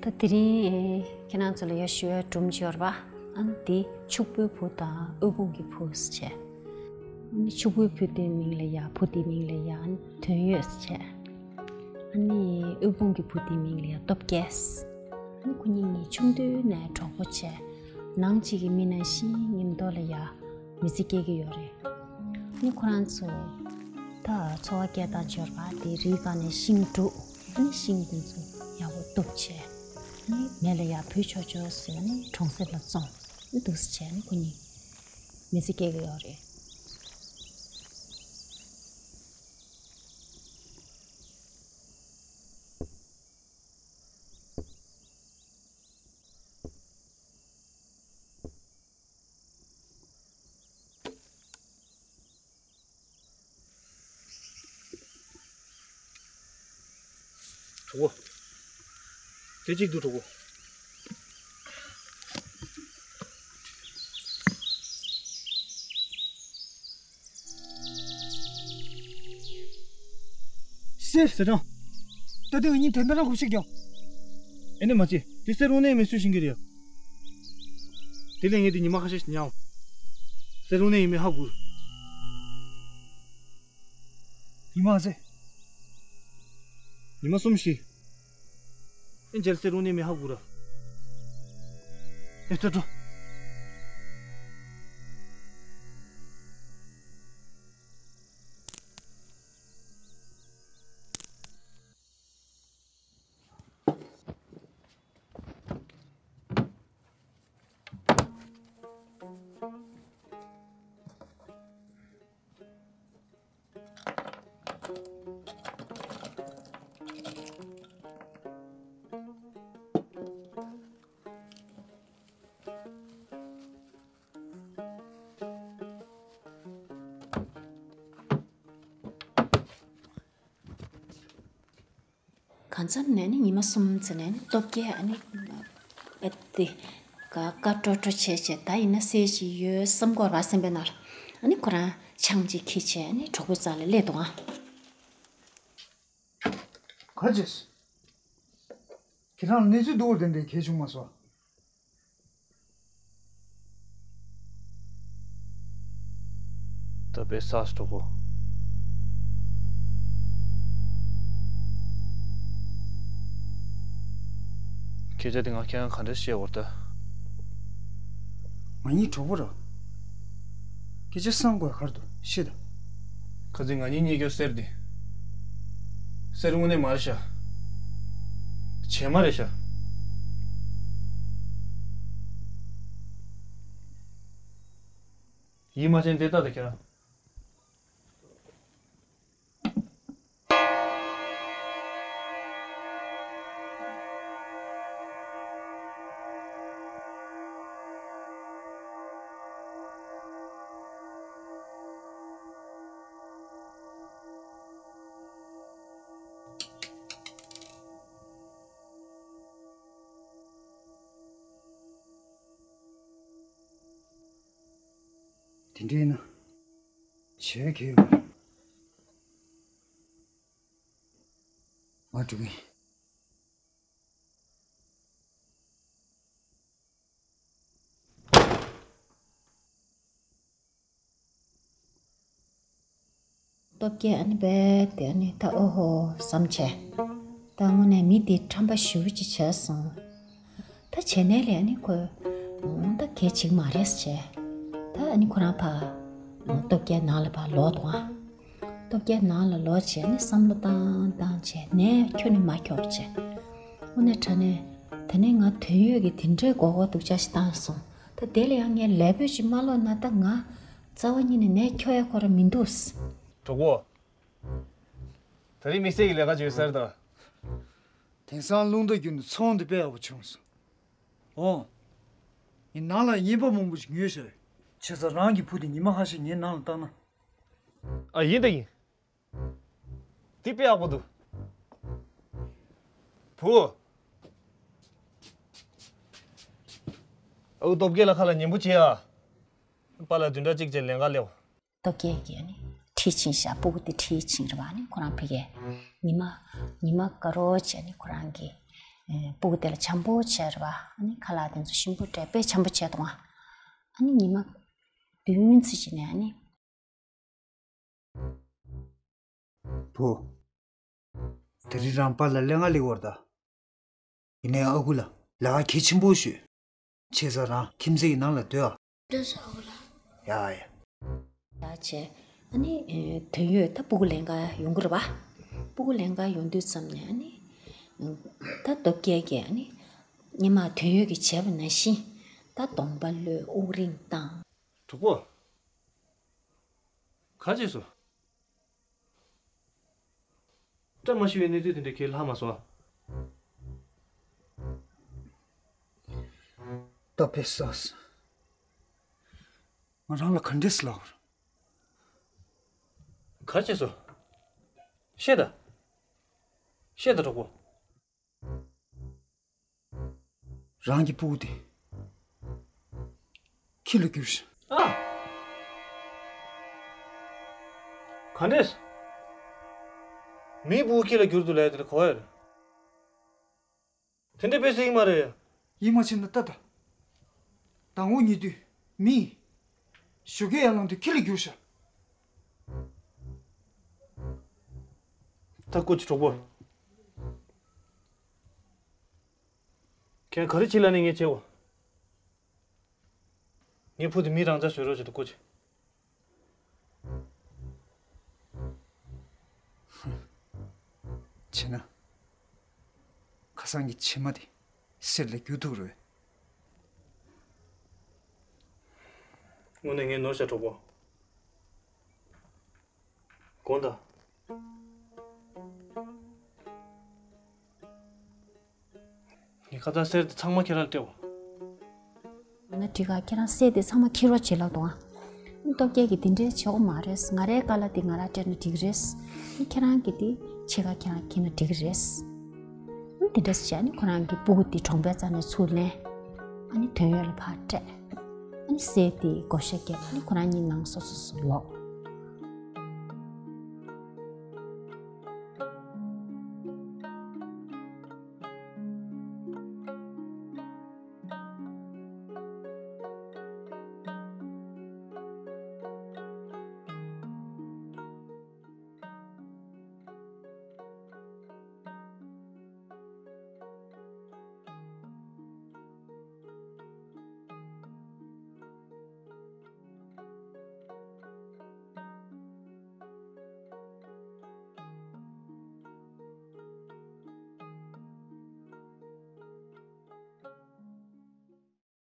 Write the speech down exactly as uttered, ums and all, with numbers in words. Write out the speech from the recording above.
ད་དེ་རིང་ཁྱེད་རང་ཚོ་ལ་ཡ་ཞུ་ཡ་སྒྲུང་ཅིག་ཡོད་རེད་པ། ཨ་ནི་དེ་ཕྱུག་པོའི་བུ་དང་དབུལ་ཕོངས་ཀྱི་བུ་ཟེར་བྱས། ཨ་ནི་ཕྱུག་པོའི་བུ་དེའི་མིང་ལ་ཡ་བུ་དེའི་མིང་ལ་ཡ་དོན་ཡོད་ཟེར་བྱས། ཨ་ནི་དབུལ་ཕོངས་ཀྱི་བུ་དེའི་མིང་ལ་ཡ་སྟོབས་རྒྱལ་ཟེར། ཨ་ནི་ཁོ་གཉིས་གཉིས་ཆུང་དུས་ནས་གྲོགས་པོ་བྱས། ནང་གཅིག་གི་མི་ནང་བཞིན་མཉམ་དུ་ལ་ཡ་མི་ཚེ་སྐྱེལ་གྱི་ཡོད་རེད། ཨ་ནི་ཁོ་རང་ཚོ་ད་འཚོ་བ་སྐྱེལ་སྟངས་ཅིག་ཡོད་རེད་པ། དེ་རིའི་སྒང་ནས་ཤིང་སྒྲུག་ཨ་ནི་ཤིང་དེ་ཚོ་ཡག་པོ་གཏུབ་བྱས། ཨ་ནི་མེ་ལ་ཡར་བུད་ཆོག་ཆོག་བཟོས། ཨ་ནི་གྲོང་གསེབ་ལ་བཙོང་། ཨ་ནི་འདུག་སེ་བྱས། ཨ་ནི་ཁོ་གཉིས་མི་ཚེ་སྐྱེལ་གྱི་ཡོད་རེད། གྲོགས་པོ། དེ་གཅིག་འདུག་གྲོགས་པོ། སེ་ཟེར་དང་། ད་དེ་ངེད་གཉིས་དེ་འདྲ་རང་ཁུག་ཤིག་ཀྱང་། ཨེ་ནས་མ་བྱེད། དེ་གསེར་དངུལ་གནས་མེད་སུས་ཤེས་ཀྱི་རེད། དེ་ལས་ངས་དེ་ཉི་མ་ཁ་ཤས་ཤིག་ཉལ། གསེར་དངུལ་གནས་ཡིན་མིན་ཧ་གོ། ཉི་མ་ཚེ། ཉི་མ་གསུམ་བཞི། ཨེ་མཇལ་གསེར་དངུལ་གནས་མེད་ཧ་གོ་ར། ཨེ་ཏོ་ཏོ། གང་འཚམ་ནས་ནི་ཉི་མ་གསུམ་ཙམ་ནས་ནི་སྟོབས་རྒྱལ་ཨ་ནི་ཨ་ཏི་ག་ཀ་ཀྲོ་ཀྲོ་བྱས་བྱས། ད་ཡིན་ན་གསེར་ཅིག་ཡོད་བསམ་གྱི་ཡོད་རེད་པ་སེམས་པའི་ནང་ལ། ཨ་ནི་ཁོ་རང་ཆང་ཅིག་འཁྱེར་བྱས་ཨ་ནི་གྲོགས་པོའི་རྩ་ལ་སླེབས་འདུག་ཨང་། ག་བྱས། ཁྱེད་རང་གནས་ཚུལ་སྡུག་པོ་དེ་འདྲ་གལ་བྱུང་མ་སོང་། ད་དཔེ་བསགས་སོང་གྲོགས་པོ། སྐད་ཆ་དེ་ང་ཁྱེད་རང་ག་འདྲ་བཤད་འོར་ད། ང་གཉིས་གྲོགས་པོ་ར། སྐད་ཆ་བསམ་དགོས་ག་རེ་འདུག་བཤད་དང་། ཁ་རྩང་ང་གཉིས་རྙེད་རྒྱུ་གསེར་དེ། གསེར་དངོས་གནས་མ་རེད་ཤག་བྱེ་མ་རེད་ཤག་ཡིད་མ་ཆེས་དེ་ལྟ་དང་ཁྱེད་རང་། དེ་འདྲ་ཡིན་ན། བྱེད་ཀྱི་ཡོད། ང་འགྲོ་གི་ཡིན། སྟོབས་རྒྱལ་ཨ་ནི་རྦད་དེ་ཨ་ནི་ད་ཨོ་ཧོ་བསམ་བྱས། ད་དངོས་གནས་མི་འདི་ཁྲམ་པ་ཞེ་པོ་ཅིག་བྱས་སོང་། ད་བྱས་ནས་ལས་ཨ་ནི་ཁོས་ད་གལ་ཆེ་གི་མ་རེད་བྱས། ད་ཨ་ནི་ཁོ་རང་ཕར་སྟོབས་རྒྱལ་ནང་ལ་ཕར་ལོག་འདུག་ཨ། སྟོབས་རྒྱལ་ནང་ལ་ལོག་བྱས་ནས་བསམ་བློ་བཏང་བཏང་བྱས་ནས་ཁྱོན་ནས་མ་འཁྱོག་བྱས། དངོས་གནས་དྲང་གནས་དེ་ནས་ང་དོན་ཡོད་ཀྱི་དེ་འདྲའི་མགོ་སྐོར་སྡུག་ཅག་ཞིག་བཏང་སོང་། ད་དེ་ལ་ཡང་ངས་ལས་འབོད་ཅིག་མ་སློག་ན་ད་ང་རྩ་བ་ཉིད་ནས་ནས་འཁྱོག་ཡ་ཁོ་རང་མི་འདུག་གྲོགས་པོ། ད་རིང་དམིགས་བསལ་གྱི་ལས་ཀ་བྱོས་ཟེར་དང་། དེང་སང་རླུང་རྟ་བརྒྱུད་ནས་ཚོང་དེ་དཔེ་ཡག་པོ་བྱུང་སོང་། འོང་། ངས་ནང་ལ་རྔན་པ་མང་པོ་ཞིག་ཉོས་ཤག་བྱས་ཙང་རང་གི་བུ་དེ་ཉི་མ་ཁ་ཤས་ངའི་ནང་ལ་བཏང་ན། ཨ་ཡིན་ད་ཡིན། དེ་དཔེ་ཡག་པོ་འདུག་བུ། ཨོ་སྟོབས་རྒྱལ་ལ་ཁ་ལ་ཉན་པོ་བྱེད་ཨ། པཱ་ལགས་བདུན་ཕྲག་གཅིག་བྱས་ལེན་ག་སླེབས། སྟོབས་རྒྱལ་གྱིས་ཨ་ནི་ཁྲིད་ཕྱིན་ཤག་སྤུ་གུ་དེ་ཁྲིད་ཕྱིན་རེད་པ། ཨ་ནི་ཁོ་རང་ཕ་གིར་ཉི་མ་ཉི་མ་དགའ་རོགས་བྱས་ནས་ཁོ་རང་གི་ ཨེ། སྤུ་གུ་དེ་ལ་འཆམ་པོ་བྱས་རེད་པ། ཨ་ནི་ཁ་ལག་དེ་ཚོ་ཞིམ་པོ་སྤྲད་དཔེ་འཆམ་པོ་བྱས་འདུག་ཨ། ཨ་ནི་ཉི་མ་བདུན་ཙམ་ཅིག་ནས་ཨ་ནི། བུ། དེ་རིང་རང་པཱ་ལགས་ལས་ང་ལས་བར་ད། ཡིན་ནའི་ཨ་ཁུ་ལ་ལས་ཀ་གལ་ཆེན་པོ་ཞུས། བྱས་ཙང་རང་ཁྱིམ་མཚེས་ཀྱི་ནང་ལ་སྡོད་ཨ། སྡོད་སོང་ཨ་ཁུ་ལགས། ཡ་ཡ། ཡ་བྱས། ཨ་ནི་ཨེ། དོན་ཡོད་ད་སྤུ་གུ་ལེན་ག་ཡོང་གི་རེད་པ། སྤུ་གུ་ལེན་ག་ཡོང་དུས་ཙམ་ནས་ཨ་ནི་ད་སྟོབས་རྒྱལ་གྱིས་ཨ་ནི་སྔོན་མ་དོན་ཡོད་ཀྱིས་བྱས་པ་ནང་བཞིན་ད་གདོང་པ་གློད། དབུགས་རིང་བཏང་། གྲོགས་པོ། ག་བྱས་སོང་། བཀྲ་མ་ཤིས་པའི་གནས་ཚུལ་དེ་འདྲ་ཁྱེད་ལྷག་མ་སོང་ཨ། སྟབས་བདེ་སོང་། ང་རང་ལ་ག་འདྲས་ལབ་དགོས་རེད། ག་བྱས་སོང་། བཤད་དང་། བཤད་དང་གྲོགས་པོ། རང་གི་སྤུ་གུ་དེ་ཁྱི་ལ་བསྒྱུར་ཤག་ཨ། ག་འདྲས། མིའི་སྤུ་གུ་ཁྱི་ལ་བསྒྱུར་འདུག་ལབ་ཡ་དེ་ལ་གོ་བ་ཡོད་རེད། དེ་འདྲ་དཔེ་ཟེར་གྱི་མ་རེད། ཡིད་མ་ཆེས་ན་ལྟ་དང་། དང་པོ་ཉེ་དུས་མི། ཞོགས་ཀས་ཡར་ལངས་དུས་ཁྱི་ལ་བསྒྱུར་ཤག་ད་སྐུ་མཁྱེན་གྲོགས་པོ། ཁྱེད་ག་རེ་བྱེད་ལབ་ནས་ངས་བྱེད་འོ། ངའི་བུ་དེ་མི་རང་འཇགས་བཟོ་རོགས་བྱེད་དང་སྐུ་མཁྱེན། བྱས་ན། ཁ་སང་གི་བྱེ་མ་དེ་གསེར་ལ་བསྒྱུར་ཐུབ་རེད། དངོས་གནས་ངས་ནོར་བཞག་གྲོགས་པོ། དགོངས་དག་ངས་ཁ་སང་གསེར་དེ་ཚང་མ་ཁྱེད་རང་ལ་སྤྲད་འོ། ཡང་ན་འགྲིག་ག་ཁྱེད་རང་གསེར་དེ་ཚང་མ་འཁྱེར་རོགས་བྱེད་ལབ་དང་། སྟོབས་རྒྱལ་གྱིས་དེ་འདྲའི་བྱེད་དགོས་མ་རེད། ང་རའི་ཀ་ལ་དེ་ང་རང་སྤྲད་ན་འགྲིག་གི་རེད། ཁྱེད་རང་གི་དེ་ཕྱེད་ཀ་ཁྱེད་རང་འཁྱེར་ན་འགྲིག་གི་རེད། དེ་འདྲ་བྱས་ནས་ཁོ་རང་གི་སྤུ་གུ་དེ་གྲོང་པའི་རྩ་ནས་ཚུར་ལེན། ཨ་ནི་དོན་ཡོད་ལ་ཕར་སྤྲད། ཨ་ནི་གསེར་དེ་བགོ་བཤའ་བརྒྱབ། ཨ་ནི་ཁོ་རང་གཉིས་ནང་སོ་སོ་སོ་ལོག